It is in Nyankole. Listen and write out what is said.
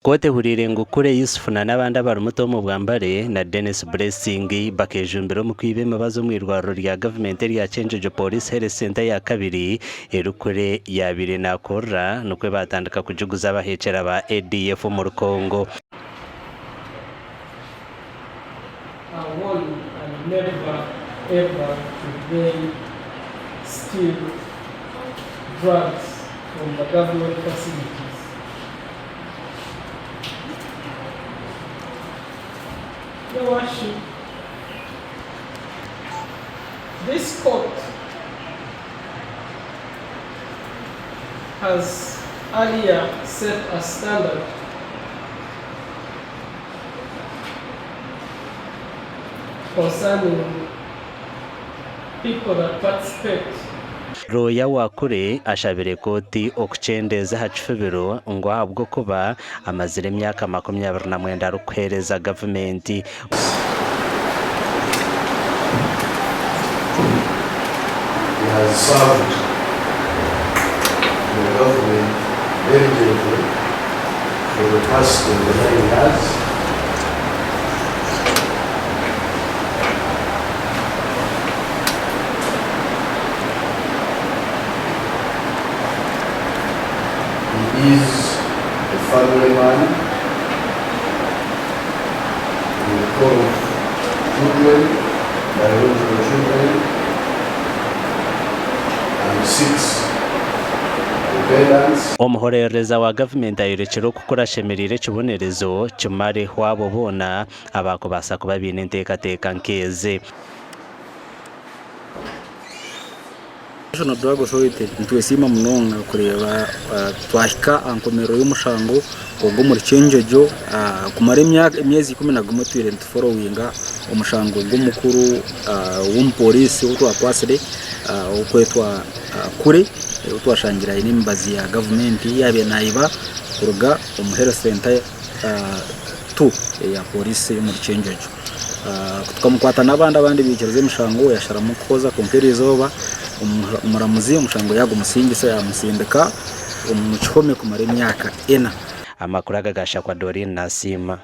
Kooti ehuriire ngu Kule Yusuf na n'abandi abarimu Tom Bwambale na Denis Blessing bakejumbira omu kwiba emibazi omu irwariro rya gavumenti erya Kyenjojo Police Health Centre eya kabiri eri Kule yaabaire naakorera nikwo baatandika kugiguza abaheekyera ba ADF omuri Congo. I warn and never ever should they steal drugs from the government facilities. Your Worship, this court has earlier set a standard concerning people that participate. Looya wa Kure ashabire kooti okukyendeeza aha kifubiro ngu ahabw'okuba amazire emyaka 29 arikuheereza gavumenti. He has served the government diligently for the past 29 years. He is a family man with 12 children, biological children, and 6 dependents. Omuhorereza wa gavumenti ayorekire oku Kure ashemereire ekibonerezo kimareho abo boona abakubaasa kuba baine enteekateeka nk'ezi. National Drug Authority nitwesiima munonga kureeba twahika aha nkomerero y'omushango ogu omuri Kyenjojo. Kumara emyezi 11 tubire nituforowinga omushango gw'omukuru w'omupooriisi ou twakwatsire orikwetwa Kure ou twashangire aine emibazi ya gavumenti ei yaabaire naiba kuruga omu Health Centre 2 eya pooriisi ey'omuri Kyenjojo. Tukamukwata n'abandi abandi baikiriza emishango yasharamu kuhoza kwonka eriizooba omuramuzi omushango yagumusingisa yamusindika omu kihome kumara emyaka ena. Amakuru aga gashakwa Doreen Nasiima.